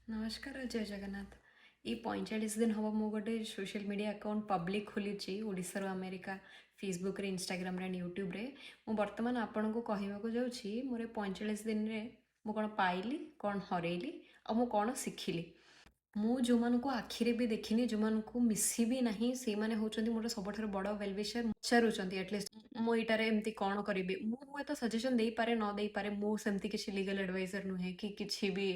ନମସ୍କାର, ଜୟ ଜଗନ୍ନାଥ। ଏଇ 45 ଦିନ ହେବ ମୁଁ ଗୋଟେ ସୋସିଆଲ ମିଡ଼ିଆ ଆକାଉଣ୍ଟ ପବ୍ଲିକ୍ ଖୋଲିଛି, ଓଡ଼ିଶାରୁ ଆମେରିକା, ଫେସବୁକ୍ରେ, ଇନଷ୍ଟାଗ୍ରାମରେ ଆଣ୍ଡ ୟୁଟ୍ୟୁବରେ। ମୁଁ ବର୍ତ୍ତମାନ ଆପଣଙ୍କୁ କହିବାକୁ ଯାଉଛି, ମୋର ଏ 45 ଦିନରେ ମୁଁ କ'ଣ ପାଇଲି, କ'ଣ ହରେଇଲି ଆଉ ମୁଁ କ'ଣ ଶିଖିଲି। ମୁଁ ଯେଉଁମାନଙ୍କୁ ଆଖିରେ ବି ଦେଖିନି, ଯେଉଁମାନଙ୍କୁ ମିଶିବି ନାହିଁ, ସେଇମାନେ ହେଉଛନ୍ତି ମୋର ସବୁଠାରୁ ବଡ଼ ୱେଲୱିଶର। ପଚାରୁଛନ୍ତି ଆଟଲିଷ୍ଟ ମୁଁ ଏଇଟାରେ ଏମିତି କ'ଣ କରିବି। ମୁଁ ହୁଏତ ସଜେସନ୍ ଦେଇପାରେ, ନ ଦେଇପାରେ। ମୁଁ ସେମିତି କିଛି ଲିଗାଲ ଆଡ଼ଭାଇଜର ନୁହେଁ କି କିଛି ବି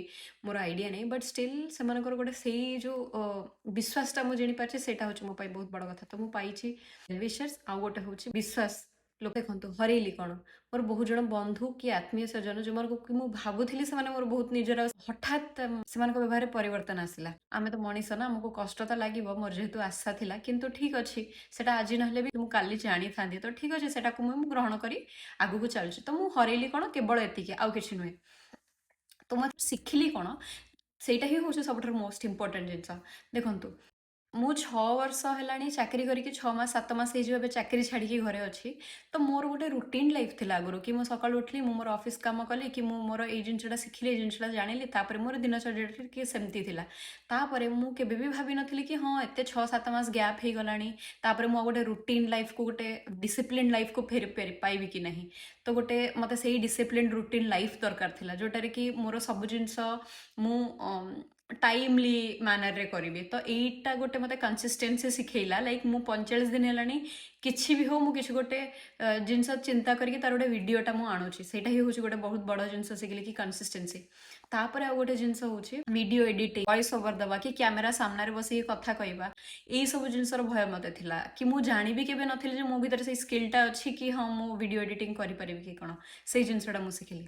ମୋର ଆଇଡ଼ିଆ ନାହିଁ। ବଟ୍ ଷ୍ଟିଲ୍ ସେମାନଙ୍କର ଗୋଟେ ସେଇ ଯେଉଁ ବିଶ୍ୱାସଟା ମୁଁ ଜାଣିପାରିଛି, ସେଇଟା ହେଉଛି ମୋ ପାଇଁ ବହୁତ ବଡ଼ କଥା। ତ ମୁଁ ପାଇଛି ୱେଲୱିଶର୍ସ ଆଉ ଗୋଟେ ହେଉଛି ବିଶ୍ୱାସ ଲୋକ। ଦେଖନ୍ତୁ, ହରେଇଲି କ'ଣ? ମୋର ବହୁତ ଜଣ ବନ୍ଧୁ କି ଆତ୍ମୀୟ ସ୍ୱଜନ, ଯେଉଁମାନଙ୍କୁ କି ମୁଁ ଭାବୁଥିଲି ସେମାନେ ମୋର ବହୁତ ନିଜର, ହଠାତ୍ ସେମାନଙ୍କ ବ୍ୟବହାରରେ ପରିବର୍ତ୍ତନ ଆସିଲା। ଆମେ ତ ମଣିଷ ନା, ଆମକୁ କଷ୍ଟ ତ ଲାଗିବ। ମୋର ଯେହେତୁ ଆଶା ଥିଲା, କିନ୍ତୁ ଠିକ୍ ଅଛି, ସେଟା ଆଜି ନହେଲେ ବି ମୁଁ କାଲି ଜାଣିଥାନ୍ତି। ତ ଠିକ୍ ଅଛି, ସେଟାକୁ ମୁଁ ଗ୍ରହଣ କରି ଆଗକୁ ଚାଲୁଛି। ତ ମୁଁ ହରେଇଲି କ'ଣ? କେବଳ ଏତିକି, ଆଉ କିଛି ନୁହେଁ। ତ ମୁଁ ଶିଖିଲି କ'ଣ, ସେଇଟା ହିଁ ହେଉଛି ସବୁଠାରୁ ମୋଷ୍ଟ ଇମ୍ପୋର୍ଟାଣ୍ଟ ଜିନିଷ। ଦେଖନ୍ତୁ, ମୁଁ 6 ବର୍ଷ ହେଲାଣି ଚାକିରି କରିକି, 6 ମାସ, 7 ମାସ ହେଇଯିବ ଏବେ ଚାକିରି ଛାଡ଼ିକି ଘରେ ଅଛି। ତ ମୋର ଗୋଟେ ରୁଟିନ୍ ଲାଇଫ୍ ଥିଲା ଆଗରୁ କି ମୁଁ ସକାଳୁ ଉଠିଲି, ମୁଁ ମୋର ଅଫିସ୍ କାମ କଲି କି ମୁଁ ମୋର ଏଇ ଜିନିଷଟା ଶିଖିଲି, ଏଇ ଜିନିଷଟା ଜାଣିଲି, ତାପରେ ମୋର ଦିନଚର୍ଯ୍ୟାଟା ଟିକେ ସେମିତି ଥିଲା। ତାପରେ ମୁଁ କେବେ ବି ଭାବିନଥିଲି କି ହଁ, ଏତେ 6-7 ମାସ ଗ୍ୟାପ୍ ହେଇଗଲାଣି, ତାପରେ ମୁଁ ଆଉ ଗୋଟେ ରୁଟିନ୍ ଲାଇଫ୍କୁ, ଗୋଟେ ଡିସିପ୍ଲିନ୍ ଲାଇଫ୍କୁ ଫେରି ପାଇବି କି ନାହିଁ। ତ ଗୋଟେ ମୋତେ ସେଇ ଡିସିପ୍ଲିନ୍ ରୁଟିନ୍ ଲାଇଫ୍ ଦରକାର ଥିଲା, ଯେଉଁଟାରେ କି ମୋର ସବୁ ଜିନିଷ ମୁଁ ଟାଇମଲି ମ୍ୟାନରରେ କରିବି। ତ ଏଇଟା ଗୋଟେ ମୋତେ କନସିଷ୍ଟେନ୍ସି ଶିଖେଇଲା। ଲାଇକ୍ ମୁଁ 45 ଦିନ ହେଲାଣି, କିଛି ବି ହଉ, ମୁଁ କିଛି ଗୋଟେ ଜିନିଷ ଚିନ୍ତା କରିକି ତାର ଗୋଟେ ଭିଡ଼ିଓଟା ମୁଁ ଆଣୁଛି। ସେଇଟା ହିଁ ହେଉଛି ଗୋଟେ ବହୁତ ବଡ଼ ଜିନିଷ ଶିଖିଲି କି କନସିଷ୍ଟେନ୍ସି। ତାପରେ ଆଉ ଗୋଟେ ଜିନିଷ ହେଉଛି ଭିଡ଼ିଓ ଏଡ଼ିଟିଂ, ଭଏସ୍ ଓଭର ଦେବା କି କ୍ୟାମେରା ସାମ୍ନାରେ ବସିକି କଥା କହିବା। ଏଇସବୁ ଜିନିଷର ଭୟ ମୋତେ ଥିଲା କି ମୁଁ ଜାଣିବି କେବେ ନଥିଲି ଯେ ମୋ ଭିତରେ ସେଇ ସ୍କିଲ୍ଟା ଅଛି କି ହଁ, ମୁଁ ଭିଡ଼ିଓ ଏଡ଼ିଟିଂ କରିପାରିବି କି କ'ଣ। ସେଇ ଜିନିଷଟା ମୁଁ ଶିଖିଲି।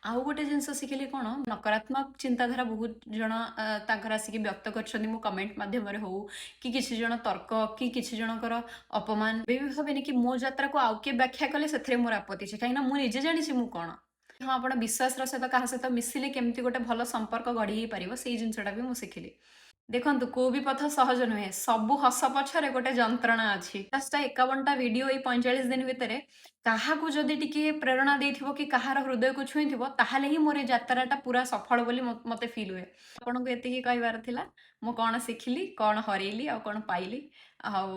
ଆଉ ଗୋଟେ ଜିନିଷ ଶିଖିଲି କ'ଣ? ନକାରାତ୍ମକ ଚିନ୍ତାଧାରା ବହୁତ ଜଣ ତାଙ୍କର ଆସିକି ବ୍ୟକ୍ତ କରିଛନ୍ତି, ମୁଁ କମେଣ୍ଟ ମାଧ୍ୟମରେ ହଉ କି କିଛି ଜଣ ତର୍କ କି କିଛି ଜଣଙ୍କର ଅପମାନ। ଏବେ ବି ଭାବେନି କି ମୋ ଯାତ୍ରାକୁ ଆଉ କିଏ ବ୍ୟାଖ୍ୟା କଲେ ସେଥିରେ ମୋର ଆପତ୍ତି ଅଛି, କାହିଁକିନା ମୁଁ ନିଜେ ଜାଣିଛି ମୁଁ କ'ଣ। ହଁ, ଆପଣ ବିଶ୍ୱାସର ସହିତ କାହା ସହିତ ମିଶିଲେ କେମିତି ଗୋଟେ ଭଲ ସମ୍ପର୍କ ଗଢ଼ି ହେଇପାରିବ, ସେଇ ଜିନିଷଟା ବି ମୁଁ ଶିଖିଲି। ଦେଖନ୍ତୁ, କୋଉ ବି ପଥ ସହଜ ନୁହେଁ। ସବୁ ହସ ପଛରେ ଗୋଟେ ଯନ୍ତ୍ରଣା ଅଛି। 50ଟା 51ଟା ଭିଡ଼ିଓ ଏଇ 45 ଦିନ ଭିତରେ କାହାକୁ ଯଦି ଟିକେ ପ୍ରେରଣା ଦେଇଥିବ କି କାହାର ହୃଦୟକୁ ଛୁଇଁଥିବ, ତାହେଲେ ହିଁ ମୋର ଏ ଯାତ୍ରାଟା ପୁରା ସଫଳ ବୋଲି ମତେ ଫିଲ୍ ହୁଏ। ଆପଣଙ୍କୁ ଏତିକି କହିବାର ଥିଲା, ମୁଁ କ'ଣ ଶିଖିଲି, କ'ଣ ହରେଇଲି ଆଉ କ'ଣ ପାଇଲି। ଆଉ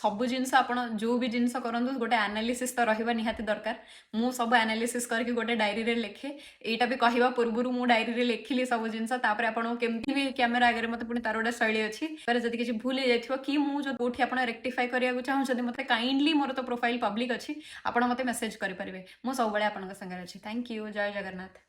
ସବୁ ଜିନିଷ, ଆପଣ ଯୋଉ ବି ଜିନିଷ କରନ୍ତୁ, ଗୋଟେ ଆନାଲିସିସ୍ ତ ରହିବା ନିହାତି ଦରକାର। ମୁଁ ସବୁ ଆନାଲିସିସ୍ କରିକି ଗୋଟେ ଡାଏରୀରେ ଲେଖେ। ଏଇଟା ବି କହିବା ପୂର୍ବରୁ ମୁଁ ଡାଏରୀରେ ଲେଖିଲି ସବୁ ଜିନିଷ। ତାପରେ ଆପଣଙ୍କୁ କେମିତି ବି କ୍ୟାମେରା ଆଗରେ ମୋତେ ପୁଣି ତାର ଗୋଟେ ଶୈଳୀ ଅଛି। ତାପରେ ଯଦି କିଛି ଭୁଲ ହେଇଯାଇଥିବ କି ମୁଁ ଯୋଉ କୋଉଠି ଆପଣ ରେକ୍ଟିଫାଇ କରିବାକୁ ଚାହୁଁଛନ୍ତି, ମୋତେ କାଇଣ୍ଡଲି, ମୋର ତ ପ୍ରୋଫାଇଲ୍ ପବ୍ଲିକ୍ ଅଛି, ଆପଣ ମୋତେ ମେସେଜ କରିପାରିବେ। ମୁଁ ସବୁବେଳେ ଆପଣଙ୍କ ସାଙ୍ଗରେ ଅଛି। Thank you. Jay Jagannath.